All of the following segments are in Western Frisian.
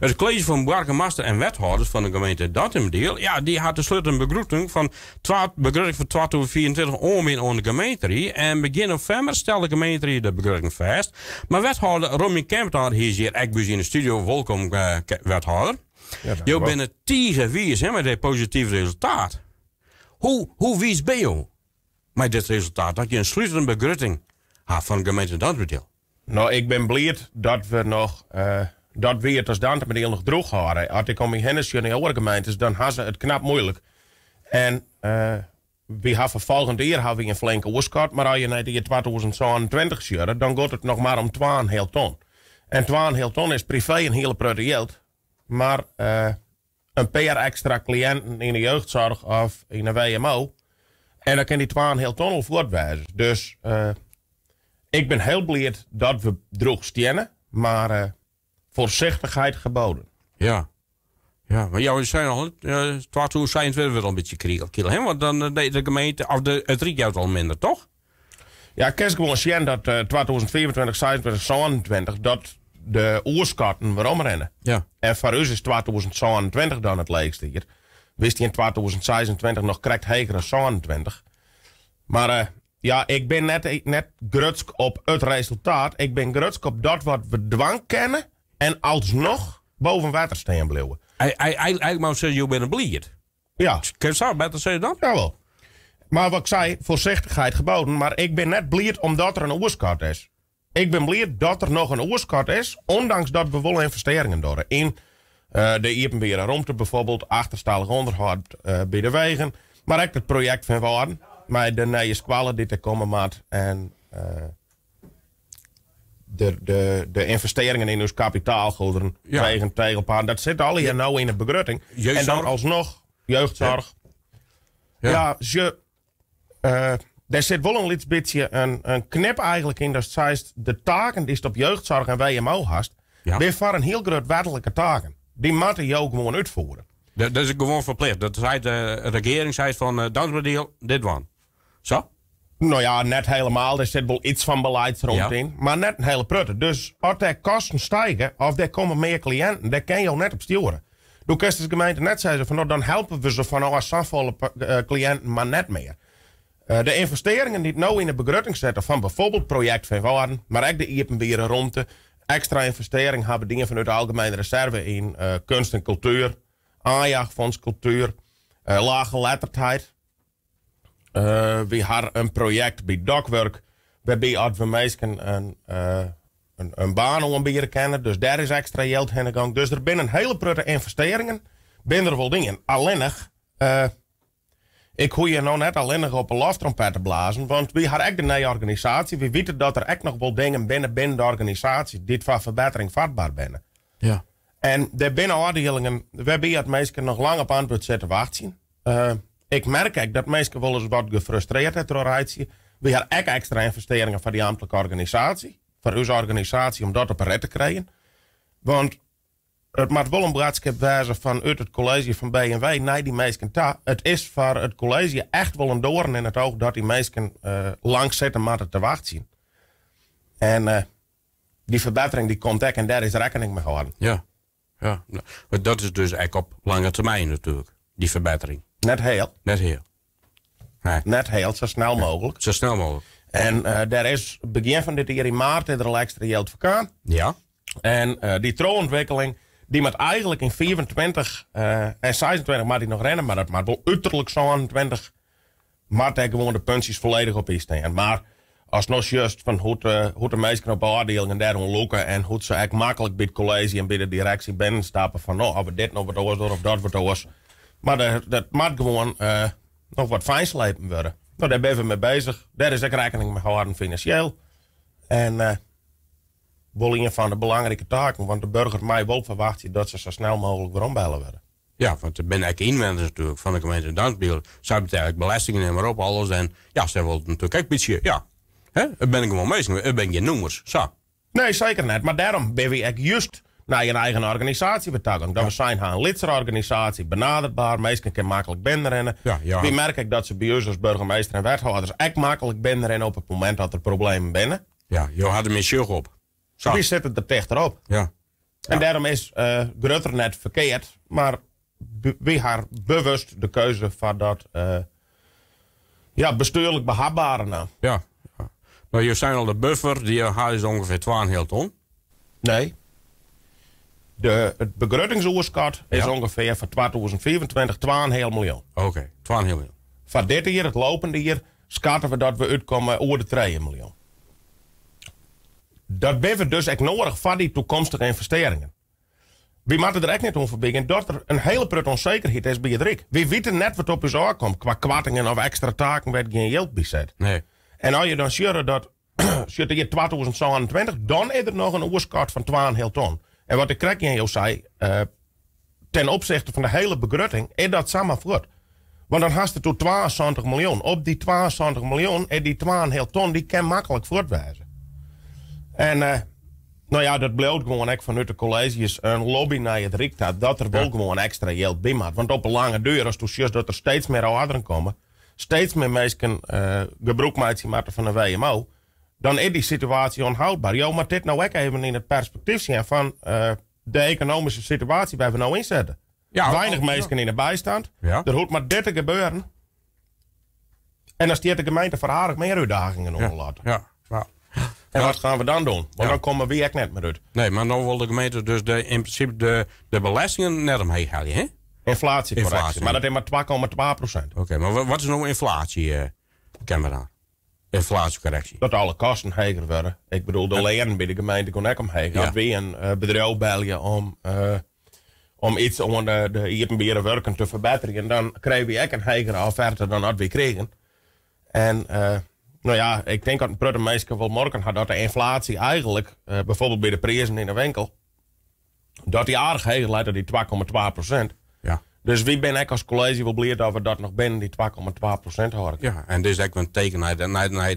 It kolleezje fan boargemaster en wethâlders fan de gemeente Dantumadiel, ja, dy hat de slutende begroeting fan twa begrutting fan 2024 oanbean oan de gemeenterie. En begjin novimber stelt de gemeenterie de begrutting fêst. Mar wethâlder Romien Kempenaar hy is hjir ek by ús yn de studio. Wolkom, wethâlder. Ja, Jo binne tige wiis hè, mei dit positive resultaat. Hoe, hoe wiis binne jo mei dit resultaat dat je in slutende begrutting ha fan de gemeente Dantumadiel? No, ik bin bliid dat we noch, dat wy it as Dantumadiel noch droech hâlde. As ik om my hinne sjoch nei oare gemeentes, dan ha se it knap muoilik. En wy ha foar folgjend jier ha wy in flinke oerskot, mar as je nei it jier 2027 sjogge, dan giet it noch mar om twaenheal ton. En twaenheal ton is privee in hiele protte jild, mar in pear ekstra kliïnten yn de jeugdsoarch of yn de WMO en dan kin dy twaenheal ton al fuort wêze. Dus ik bin hiel bliid dat we droech steane, mar voorzichtigheid geboden. Ja. Ja, mar jo seinen al, 2026 wurdt al in bytsje kriel, hè? Want dan de, de gemeente, of de, it Ryk jout al minder, toch? Ja, kinst gewoan sjen dat 2025, 26, 27 dat de oerskotten weromrinne. Ja. En foar ús is 2027 dan it leechste jier. Wy stean yn 2026 noch krekt heger as 27. Mar uh, ja, ik bin net, net grutsk op it resultaat. Ik bin grutsk op dat wat we dwaan kinne en alsnoch boven wetter stean bliuwe. Eigentlik mar sizze, jo binne bliid. Ja. Kin sa better sizze dan? Jawel. Mar wat ik sei, voorzichtigheid geboden. Mar ik bin net bliid omdat der in oerskot is. Ik bin bliid dat der noch in oerskot is, ondanks dat we wol ynvestearringen dogge. Yn uh, de iepenbiere romte bijvoorbeeld, achterstallich ûnderhâld uh, by de wegen. Mar ek it projekt Feanwâlden, mei de nije skoalle dy't der komme moat. En uh, de, de, de ynvestearringen yn ús kapitaalgoederen, ja. wegen, tegelpaden, dat sit allegear no yn de begrutting. En dan alsnoch jeugdsoarch. Ja, ja je, uh, dêr sit wol in lyts bytsje in, in knip eigentlik yn datst seist, de taken dy'tst op jeugdsoarch en WMO hast, ja. binne foar in hiel grut wetlike taken. Dy moatte jo gewoan útfiere. Dat is gewoan ferplicht. Dat seit de regearing seit fan uh, Dantumadiel, dit dwaan. Sa? No ja, net helemaal. Der sit wol yts fan beleidsromte yn, mar net in hiele protte. Dus as der kosten stige of der komme mear kliïnten, dêr kinne jo net op stjoere. Do kinst as gemeente net sizze fan no, dan helpe we se fanôf safolle kliïnten mar net mear. De ynvestearringen dy't no yn de begrutting sitte fan bijvoorbeeld projekt Feanwâlden, mar ek de iepenbiere romte, ekstra ynvestearring hawwe dien fanút de algemene reserve yn kunst en kultuer, Aanjaagfonds Cultuur, laaggeletterdheid. Uh, wy ha in projekt by Dokwurk, wêrby as we minsken in, uh, in, in baan oanbiede kinne. Dus dêr is ekstra jild hinne gong. Dus der binne in hiele protte ynvestearringen, binne der wol dien. Allinnich, uh, ik hoech hjir no net allinnich op 'e loftrompet te blazen, want wy ha ek de nije organisaasje. Wy witte dat der ek noch wol dingen binne binnen de organisaasje dy't foar ferbettering fatber binne. Ja. En der binne ôfdielingen wêrby at minsken noch lang op antwurd sitte wachtsjen. Uh, ik merk ek dat minsken wolris wat gefrustreerd dêrtroch reitsje. Wy ha ek ekstra ynvestearringen foar dy amtlike organisaasje. Foar ús organisaasje om dat op 'e rit te krijen. Want it moat wol in boadskip wêze fanút it kolleezje fan B&W nei dy minsken ta. It is foar it kolleezje echt wol in doarn yn it oach dat dy minsken uh, lang sitte moatte te wachtsjen. En uh, dy ferbettering dy komt ek en dêr is rekkening mei hâlden. Ja. Ja, mar dat is dus ek op lange termyn natuerlik, dy ferbettering. Net hiel. Net hiel. Nee. Net hiel, sa snel mooglik. Sa snel mooglik. En uh, dêr is begjin fan dit jier yn maart is der al ekstra jild foar kaam. Ja. En uh, dy trochûntwikkeling, dy moat eigentlik yn 25 uh, en 26 moat dy noch rinne, mar dat moat wol uterlik 27 moat dêr gewoan de puntsjes folledich op i stean. Mar ast no sjochst fan hoe't de, hoe't de minsken op de ôfdielingen dêroan lûke en hoe't se ek maklik by it kolleezje en by de direksje binnenstappe fan no, as we dit no wat oars dogge of dat wat oars. Mar dat moat gewoan uh, noch wat fynslepen wurde. No, dêr binne we mei beuzich. Dêr is ek rekkening mei hâlden finansjeel. En uh, wol ien fan de belangrike taken, want de burger mei wol ferwachtsje dat se sa snel mooglik werombelle wurde. Ja, want der binne ek ynwenners natuerlik fan de gemeente Dantumadiel. Sy betelje ek belestingen en mar op alles. En ja, sy wolle natuerlik ek in bytsje, ja. Hè? It binne gewoan minsken, it binne gjin nûmers. Sa. Nee, seker net. Mar dêrom binne wy ek just nei in eigen organisaasje wer tagong. Dat we sein ha, in lytsere organisaasje, benaderber, minsken kinne maklik binnenrinne. Ja, ja. Wy merke ek dat se by ús as burgemeester en wethâlders ek maklik binnenrinne op it momint dat der problemen binne. Ja, jo ha der mear sjoch op. Sa. Wy sitte der tichter op. Ja. En dêrom is grutter net ferkeard, mar wy ha bewust de keuze foar dat ja, bestuurlijk behapbare naam. Ja. No, jo seinen al, de buffer dy ha is ûngefear 2,5 ton. Nee. It begruttingsoerskot is ûngefear foar 2025 2,5 miljoen. Oké, 2,5 miljoen. Foar dit jier, it lopende jier, skatte we dat we útkomme oer de 3 miljoen. Dat binne we dus ek noadich foar dy toekomstige ynvestearringen. Wy moatte der ek net oan foarby gean dat der in hiele protte ûnsekerheid is by it Ryk. Wy witte net wat op ús ôfkomt kwa koartingen of ekstra taken wêr't gjin jild by sit. Nee. En as je dan sjogge dat sjocht it jier 2027, dan is der noch in oerskot fan 2,5 ton. En wat ik krekt tsjin jo sei, ten opzichte fan de hiele begrutting, is dat samar fuort. Want dan hast it oer 72 miljoen. Op dy 72 miljoen is dy 2,5 ton, dy kin maklik fuort wêze. En no ja, dat bliuwt gewoan ek fanút de kolleezjes in lobby nei it Ryk ta, dat der wol gewoan ekstra jild by moat. Want op 'e lange duer, ast sjochst dat der steeds mear âlderen komme, steeds mear minsken gebrûk meitsje moatte fan de WMO, dan is dy situaasje ûnhâldber. Jo moatte dit no ek even yn it perspektyf sjen fan de ekonomyske situaasje wêr't we no yn sitte. Weinich minsken yn de bystand. Der hoecht mar dit te gebeuren. En dan stiet de gemeente foar aardich mear útdagingen oan latte. En wat gaan we dan doen? Want dan komme wy ek net mear út. Nee, mar no wol de gemeente dus yn prinsipe de belestingen net omheech helje, hè? Ynflaasjekorreksje, mar dat is mar 2,2%. Oké, mar wat is no ynflaasje, ken we dan? Ynflaasjekorreksje. Dat alle kosten heger wurde. Ik bedoel, de leanen by de gemeente gean ek omheech. As wy in bedriuw belje om iets oan de iepenbiere wurken te ferbetterjen, dan krije wy ek in hegere offerte dan at wy krigen. En no ja, ik tink dat in protte minsken wol merken ha dat de ynflaasje eigentlik, byfoarbyld by de prizen yn de winkel, dat dy aardich heger leit dan dy 2,2%. Dus wy binne ek as kolleezje wol bliid dat we dat noch binnen dy 2,2% hâlde kinne. Ja, en dit is ek in teken nei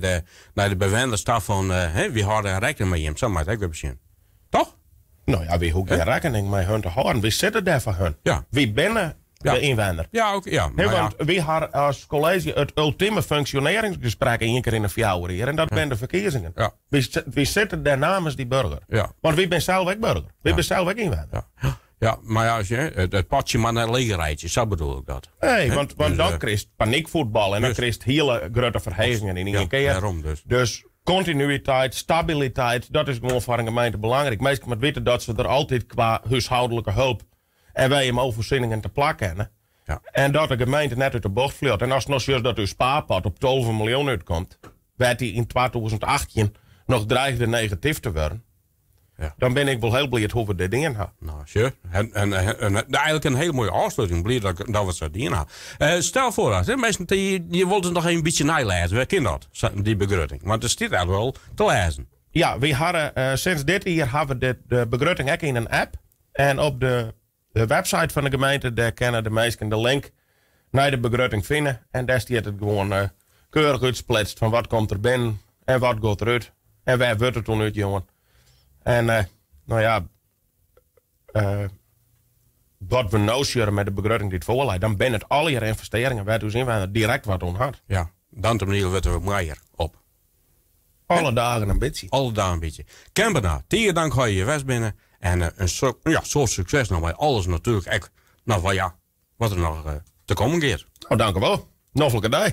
de bewenners ta fan, hè, wy hâlde rekkening mei jim, sa moat ek wer besjen. Toch? No ja, wy hoege gjin rekkening mei hun te hâlden. Wy sitte dêr foar hun. Wy binne de ynwenner. Ja, oké, ja, mar ja. Want wy ha as kolleezje it ultime funksjonearringsgesprek ien kear yn de 4 jier en dat binne de ferkiezingen. Wy sitte dêr namens dy burger. Want wy binne sels ek burger. Wy binne sels ek ynwenner. Ja. Ja, mar ja, as je, it potsje moat net leech reitsje, sa bedoel ik dat. Nee, want dan krijst panykfuotbal en dan krijst hiele grutte ferhegingen yn ien kear. Dêrom dus. Dus kontinuïteit, stabiliteit, dat is gewoan foar in gemeente belangryk. Minsken moatte witte dat se der altyd kwa húshâldlike help en WMO-foarsieningen te plak kinne. En dat de gemeente net út de bocht fljocht. En ast no sjochst dat ús spaarpot op 12 miljoen útkomt, wêr't dy yn 2018 noch dreigde negatyf te wurden, dan bin ik wol hiel bliid hoe't we dit dien ha. No, sjoch. En eigentlik in hiele moaie ôfsluting. Bliid dat we it sa dien ha. Stel foar, as, hè, minsken dy wolle it noch even in bytsje neilêze. Wêr kin dat, dy begrutting? Want der stiet eigentlik wol te lêzen. Ja, wy hawwe, sinds dit jier hawwe we de begrutting ek yn in app. En op de website fan de gemeente, dêr kinne de minsken de link nei de begrutting fine. En dêr stiet it gewoan keurich útsplitst fan wat komt der binnen en wat giet der út en wêr wurdt it oan útjûn. En no ja, wat we no sjogge mei de begrutting dy't foarleit, dan binne it allegear ynvestearringen wêr't ús ynwenner direkt wat oan hat. Ja, Dantumadiel wurdt der moaier op. Alle dagen in bytsje. Alle dagen in bytsje. Kemperna, tige dank dat je hjir west binne. En in ja, soad sukses noch mei alles natuerlik ek. No, ja, wat der noch te kommen giet. No, dank wol. Noflike dei.